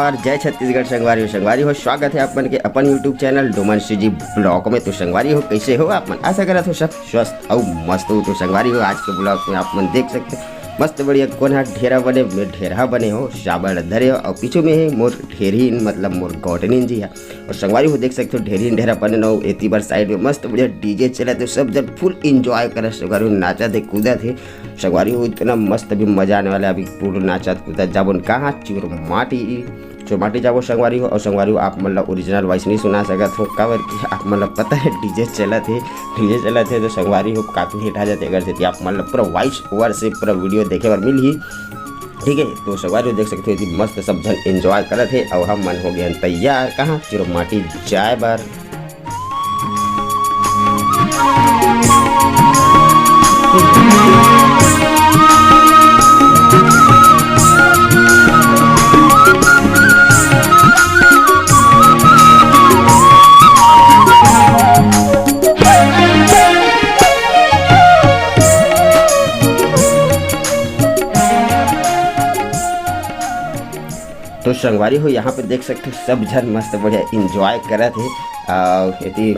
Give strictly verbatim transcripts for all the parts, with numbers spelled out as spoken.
और जय छत्तीसगढ़ संगवारी हो। संगवारी हो, स्वागत है आप मन के अपन YouTube channel Doman CG blog में। तो संगवारी हो, कैसे हो आप मन? आशा करत हो सब स्वस्थ अउ मस्त हो। तो संगवारी हो, आज के ब्लॉग में आप मन देख सकते हो, मस्त बढ़िया कोन हा ढेरा बने, मैं ढेरहा बने हो, साबर धरे हो, और पीछू में है मोर ढेरीन, मतलब मोर गौटनीन जी है। और संगवारी हो, देख सकते हो, ढेरीन ढेरा बने हो, एती बर साइड में मस्त बढ़िया डीजे चलत हे, सब जन फुल एंजॉय करत संगवारी हो, नाचत हे, कूदत हे। संगवारी हो, इतना मस्त अभी मजा आने वाला है। अभी पूरा नाचत कूदत जाबो न कहाँ, चुरमाटी, चुरमाटी जाबो संगवारी हो। और संगवारी हो, आप मन ला ओरिजिनल वॉइस नहीं सुना सकत हो, काबर कि आप मन ला पता है डीजे चलत हे, डीजे चलत हे तो संगवारी हो कॉपीराइट आ जाथे। अगर सेती आप मन ला पूरा वॉइस ओवर से पूरा वीडियो देखे बर मिलही, ठीक है। तो संगवारी हो, देख सकते हो, एती मस्त सब झन एंजॉय करत हे और हम मन हो गए हन तैयार, कहाँ, चुरमाटी जाए बर। तो संगवारी हो, यहाँ पे देख सकते हो, सब झन मस्त बढ़िया एंजॉय करत हे। और एती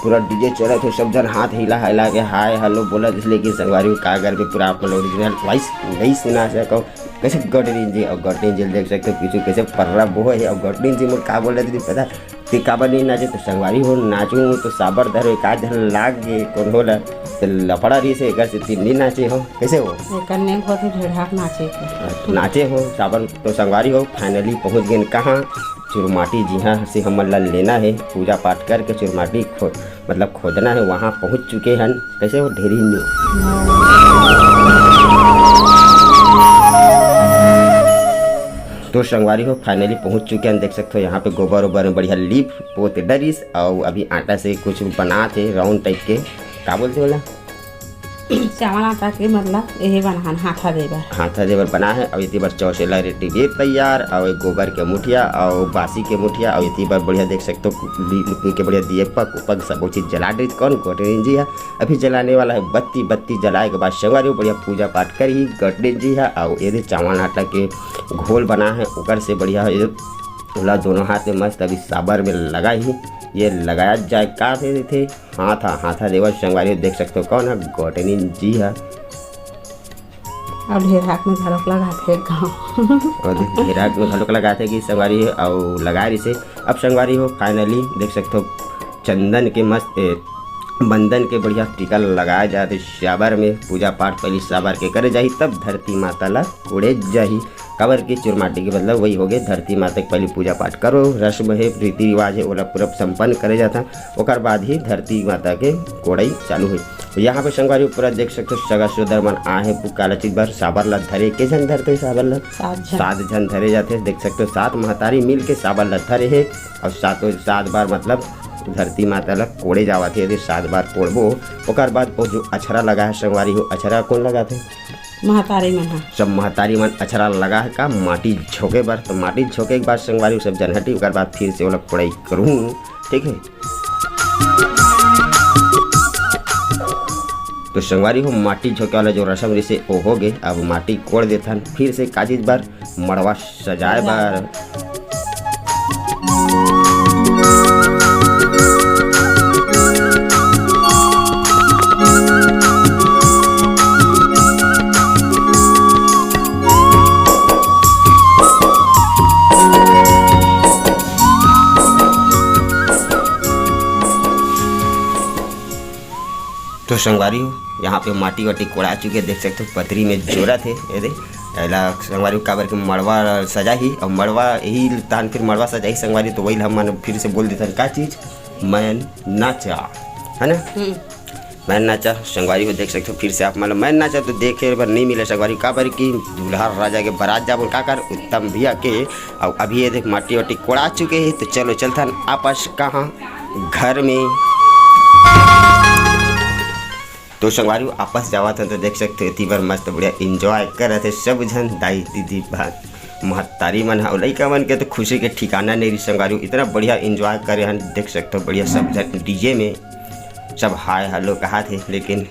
पूरा डीजे चलत हे, सब झन हाथ हिला हिला के हाय हेलो बोलत हे, लेकिन संगवारी हो, का करबे, पूरा अपन ओरिजिनल वॉइस नहीं सुना सको। कैसे गटरीन जी, और गटरीन जी देख सकते हो पीछू कैसे पर्रा बोहे हे। और गटरीन जी मोर का बोलत हे पता, ते काबर नहीं नाचे? तो संगवारी हो, नाचू तो साबर धरो, एक आध झन लाग गे कोन होला, तो लफड़ा रही से एकर से तीन नहीं नाचे हो। कैसे हो? एकर नेम होथे ढेढ़ाक नाचे के। नाचे हो साबर। तो संगवारी हो, फाइनली पहुँच गए कहाँ, चुरमाटी, जिहाँ से हमन ला लेना है। पूजा पाठ करके चुरमाटी खो-, मतलब खोदना है, वहाँ पहुँच चुके हन। कैसे हो ढेरी न्यू? तो संगवारी हो, फाइनली पहुँच चुके हैं। देख सकते हो, यहाँ पे गोबर ओबर में बढ़िया लीप पोत डरिस, और अभी आटा से कुछ बनात हे राउंड टाइप के, का बोलते बोला? चावल आटा के, मतलब यही बनाहन हाथा देबर। हाथा देबर बना है। और इतनी बार चौसेला रेडी भी तैयार, और एक गोबर के मुठिया और बासी के मुठिया, और इतनी बार बढ़िया देख सकते हो ली-, के बढ़िया दिए पक उपक सब चीज जला डरिस। कौन? गटरीन जी है, अभी जलाने वाला है बत्ती। बत्ती जलाए के बाद संगवारी हो बढ़िया पूजा पाठ करी गटरीन जी है। और ये चावल आटा के घोल बना है, ओकर से बढ़िया है, ये ओला दोनों हाथ में मस्त अभी साबर में लगा ही, ये लगाया जाए का थे, थे हाथा, हाथा देवर संगवारी हो, देख सकते हो कौन है? गौटनी जी है। अब ढेर हाथ में घलोक लगाथे गाँव। और देख, ढेर हाथ में घलोक लगाथे कि संगवारी हो, और लगा रही से। अब संगवारी हो, फाइनली देख सकते हो चंदन के मस्त, ए, बंदन के बढ़िया टीका लगाया जाथे साबर में। पूजा पाठ पहली साबर के करे जाही, तब धरती माता ला कोड़े जाही। काबर के चुरमाटी के मतलब वही हो गए, धरती माता के पहली पूजा पाठ करो, रस्म है, रीति रिवाज है, ओला पूरा संपन्न करे जाता, ओकर बाद ही धरती माता के कोड़ाई चालू हुई। तो यहाँ पे संगवारी ऊपर देख सकते हो, सगा सोदर मन आए हैं, पु-, काला चीज बर साबर ला धरे, के झन धरते साबर ला? सात झन। सात झन धरे जाते, देख सकते हो, सात महतारी मिल के साबर ला धरे है, और सातों, सात बार मतलब धरती माता ला कोड़े जावत है। यदि सात बार कोड़बो, ओकर बाद वो जो अछरा लगा है संगवारी हो, अछरा कौन लगाथे? महतारी मन ह। सब महतारी मन अछरा लगा है का माटी झोंके बर, तो माटी झोंके के बाद संगवारी सब जनहटी, ओकर बाद फिर से ओला कोड़ाई करूँ, ठीक है। तो संगवारी हो, माटी झोंके वाला जो रसम रिसे ओ हो गए। अब माटी कोड़ देथन फिर से काजिज बर, मड़वा सजाए बर। तो संगवारी हो, यहाँ पे माटी वाटी कोड़ा चुके, देख सकते हो पतरी में जोरत हे। ये दे, एला संगवारी हो, काबर के मड़वा सजाही, और मड़वा यही तान फिर मड़वा सजाही संगवारी, तो वही ला हमन फिर से बोल देथन का चीज, मैन नाचा, है ना? हम्म। मैन नाचा संगवारी हो, देख सकते हो फिर से आप मतलब मैन नाचा तो देखे बर नहीं मिले संगवारी, काबर कि दूल्हा राजा के बारात जाबो का कर उत्तम भैया के। और अभी ये देख माटी वाटी कोड़ा चुके हैं, तो चलो चलथन आपस कहाँ घर में। तो संगवारी हो, आपस जावत हन तो देख सकते हो एती बर मस्त बढ़िया एंजॉय करत हे सब झन, दाई दीदी बहन महतारी मन ह, अउ लइका मन के तो खुशी के ठिकाना नहीं रही संगवारी हो, इतना बढ़िया एंजॉय करे हन। देख सकते हो बढ़िया सब झन डीजे में सब हाय हेलो कहात हे, लेकिन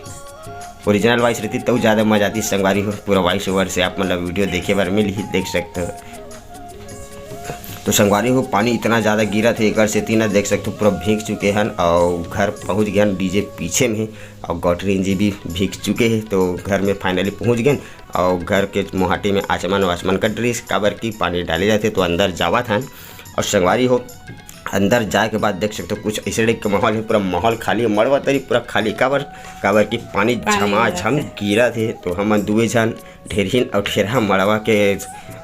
ओरिजिनल वॉइस रहती तो ज़्यादा मजा आती संगवारी हो। पूरा वॉइस ओवर से आप मतलब वीडियो देखे बर मिलही, देख सकते हो। तो संगवारी हो, पानी इतना ज़्यादा गिरत हे, एकर सेती ना देख सकथो पूरा भीग चुके हन अउ घर पहुँच गए हन। डीजे पीछे में हे अउ गौटरीन जी भी भीग चुके हे। तो घर में finally पहुँच गए हन अउ घर के मोहाटी में आचमन वाचमन कट रहिस, काबर कि पानी डाले जाथे तो अंदर जावत हन। अउ संगवारी हो, अंदर जाए के बाद देख सकथो कुछ ऐसे टाइप के माहौल हे, पूरा माहौल खाली हे, मड़वा तरी पूरा खाली। काबर? काबर कि पानी पानी झमाझम गिरत हे। गिरत हे। तो हमन दुए झन ढेरहीन अउ ढेरहा मड़वा के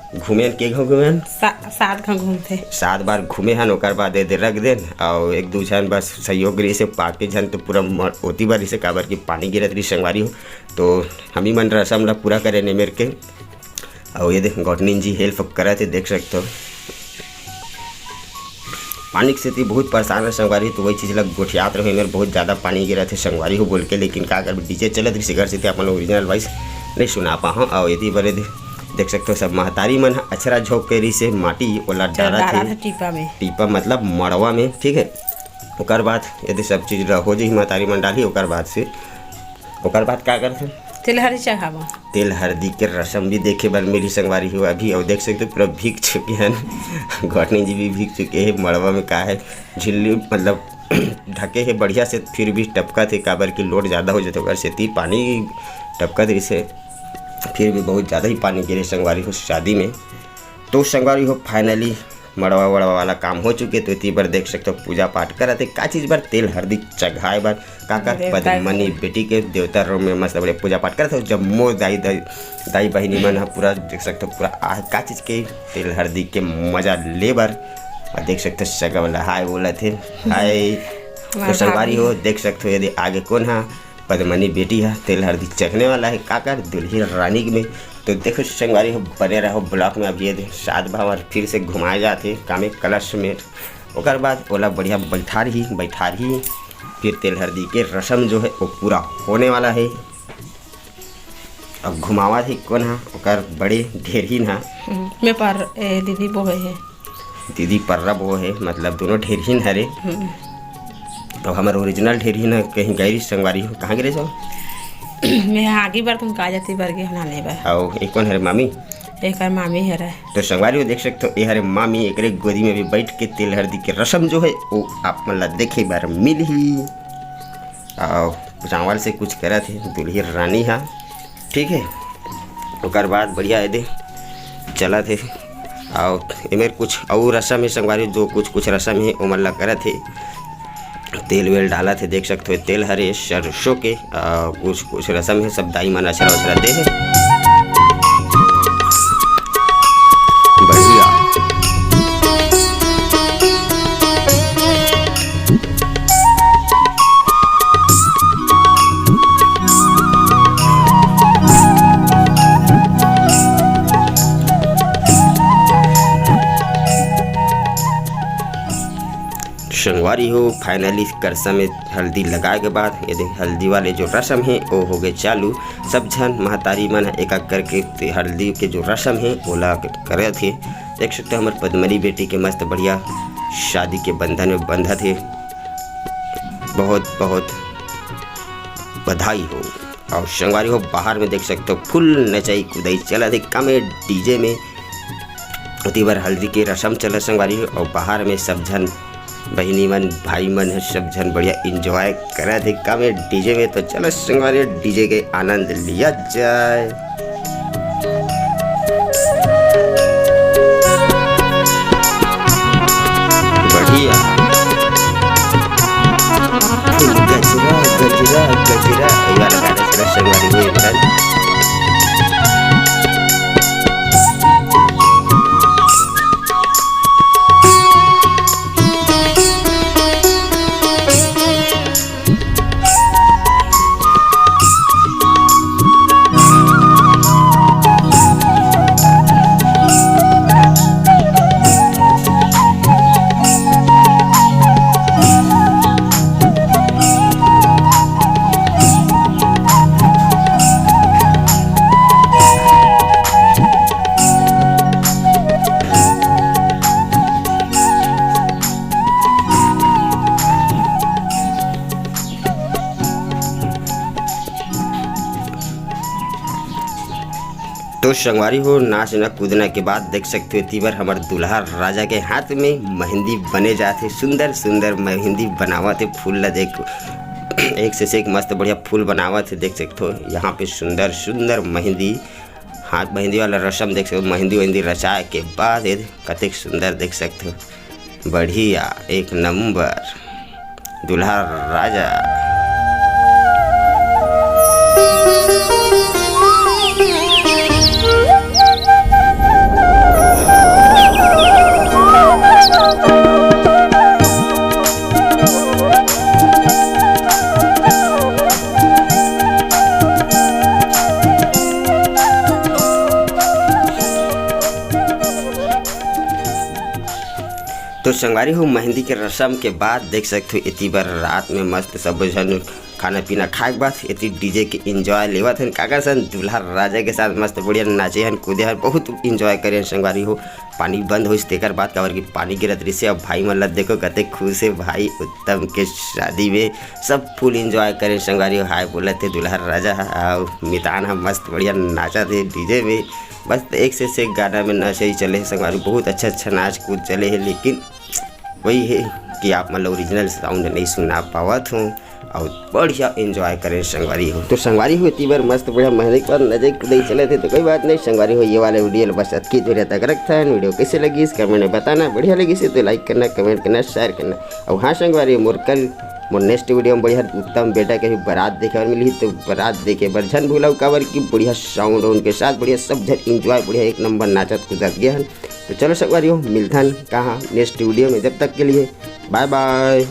घूमेन, के घांव घूमेन? सा-, सात घांव घूमथे। सात बार घूमे हन, ओकर बाद एदे रख देन, अउ एक दू झन बस सहयोग रहिसे, बाकी झन तो पूरा म-, ओती बर रहिसे, काबर कि पानी गिरत रहिस संगवारी हो। तो हमी मन रसम ला पूरा करेन एमेर के, अउ एदे गौटनीन जी help करत हे, देख सकथो। पानी के सेती बहुत परेशान रहे संगवारी, तो वही चीज ला गोठियात रहे, एमेर बहुत ज्यादा पानी गिरत हे संगवारी हो बोल के, लेकिन का करबे, डीजे चलत रहिस, एकर सेती अपन original voice नहीं सुना पाहूँ। अउ एती बरे दे-, देख सकथो सब महतारी मन ह अछरा झोंक के रहिसे माटी, ओला डारत डारत हे हे टीपा में। टीपा मतलब मड़वा में, ठीक है। ओकर बाद एदे सब चीज ला हो जही, महतारी मन डालही, ओकर बाद से ओकर बाद का करथे? तेल हरदी चढ़ावा। तेल हरदी के रसम भी देखे बर मिली संगवारी हो अभी, अउ देख सकते हो पूरा भीग चुके हैं। गौटनी जी भी भीग चुके हैं। मड़वा में का है, झिल्ली मतलब ढके है बढ़िया से, फिर भी टपकत है, काबर कि load ज़्यादा हो जाते ओकर सेती पानी टपकत रहिसे, फिर भी बहुत ज़्यादा ही पानी गिरे संगवारी हो शादी में। तो संगवारी हो finally मड़वा वड़वा वाला काम हो चुके, तो एती बर देख सकते हो पूजा पाठ करत हे। का चीज बर? तेल हरदी चघाए बर। काकर? देवता पद्मनी के। बेटी के देवता रूम में मस्त बढ़िया पूजा पाठ करत हे। जब मोर दाई दाई दाई बहिनी मन ह पूरा देख सकते हो पूरा आ का चीज के तेल हरदी के मजा ले बर। आ देख सकते हो सगा वाला हाय बोलत हे, हाय। तो हमार संगवारी भाभी। हो देख सकते हो यदि आगे कौन हा पद्मनी बेटी ह तेल हरदी चघने वाला हे काकर दुल्ही रानी में। तो देखो संगवारी हो, बने रहो vlog में। अभी ये दे सात भावर फिर से घुमाए जाते कामे कलश में, ओकर बाद ओला बढ़िया बैठारही बैठारही, फिर तेल हरदी के रसम जो है वो पूरा होने वाला है। अब घुमावत ही कौन हा? ओकर बड़े ढेरहीन हा। हम्म, मैं पर, ए, दीदी बोहे है। दीदी पर्रा बोहे, मतलब दोनों ढेरहीन हरे। हम्म। तो हमर original ढेरहीन ह कहीं गए रही संगवारी हो, कहाँ गिरे जाओ? मैं आगे बर तुम का जाती बर गे हना लेबर। अउ एक कौन हरे मामी? एकर मामी हरे। तो संगवारी हो देख सकते हो, ये हरे मामी, एकरे गोदी में भी बैठ के तेल हरदी के रसम जो है वो आप मन ला देखे बर मिलही। अउ चावल से कुछ करत हे दुल्ही रानी हा, ठीक है। ओकर बाद बढ़िया एदे चलत हे। अउ एमेर कुछ अउ रसम हे संगवारी, जो कुछ कुछ रसम हे ओमन ला करत हे, तेल वेल डालत हे, देख सकते हो तेल हरे सरसों के। अउ कुछ कुछ रसम हे, सब दाई मन अछरा उछरा दे हे। बढ़िया। संगवारी हो, finally करसा में हल्दी लगाए के बाद ये देख, हल्दी वाले जो रसम हे वो हो गए चालू। सब झन महतारी मन ह एक एक करके ते हल्दी के जो रसम हे ओला करत हे। देख सकते हो हमर पद्मनी बेटी के मस्त बढ़िया शादी के बंधन में बंधत हे। बहुत बहुत बधाई हो। अउ संगवारी हो, बाहर में देख सकते हो full नचाई कुदाई चलत हे कामे डीजे में। ओती बर हल्दी के रसम चलत संगवारी हो, अउ बाहर में सब झन बहिनी मन भाई मन ह सब झन बढ़िया enjoy करत हे कामे डीजे में। तो चलो संगवारी हो, डीजे के आनंद लिया जाए। बढ़िया। गजरा, गजरा, गजरा। ये वाला गाना सुना संगवारी हो एकदम। तो संगवारी हो, नाचना कूदना के बाद देख सकते हो, एती बर हमर दूल्हा राजा के हाथ में मेहंदी बने जात हे। सुंदर सुंदर मेहंदी बनावत हे, फूल ला देख, एक से एक मस्त बढ़िया फूल बनावत हे। देख सकते हो, यहाँ पे सुंदर सुंदर मेहंदी, हाथ मेहंदी वाला रसम देख सकते हो। मेहंदी वेहंदी रचाए के बाद ये कतेक सुंदर देख सकते हो, बढ़िया, एक नंबर। दूल्हा राजा। तो संगवारी हो, मेहंदी के रसम के बाद देख सकते हो, एती बर रात में मस्त सब झन खाना पीना खाए के बाद एती डीजे के एंजॉय लेवत हन। काकर सन दूल्हा राजा के साथ मस्त बढ़िया नाचे हन, कूदे हन, बहुत एंजॉय करे हन संगवारी हो। पानी बंद होइस तेकर बाद, काबर कि पानी गिरत रहिसे। अब भाई मन ला देखो, कते खुश हे भाई उत्तम के शादी में। सब फुल एंजॉय करे संगवारी हो। हाय बोलत हे दूल्हा राजा ह, अउ मितान ह मस्त बढ़िया नाचत हे डीजे में। बस एक से एक गाना में नशे ही चले हे संगवारी, बहुत अच्छा अच्छा नाच कूद चले हे। लेकिन वही हे कि आप मन ल ओरिजिनल साउंड नहीं सुना पावत हों, अउ बढ़िया एंजॉय करे संगवारी हो। तो संगवारी हो, एती बर मस्त बढ़िया मेहंदी के बाद नचे कूदे चलत हे, तो कोई बात नहीं संगवारी हो, ये वाले वीडियो ल बस अतकी दूर तक रखथन। वीडियो कैसे लगिस कमेंट में बताना, बढ़िया लगिस हे तो लाइक करना, कमेंट करना, शेयर करना। अउ हाँ संगवारी हो, मोर कल मोर नेक्स्ट वीडियो में बढ़िया उत्तम बेटा के भी बारात देखे बर मिलही, तो बारात देखे बर झन भूलव, काबर कि बढ़िया साउंड वाउंड के साथ बढ़िया सब झन एंजॉय, बढ़िया एक नंबर नाचत कूदत गे हन। तो चलो संगवारी हो, मिलथन कहाँ नेक्स्ट वीडियो में, जब तक के लिए बाय बाय।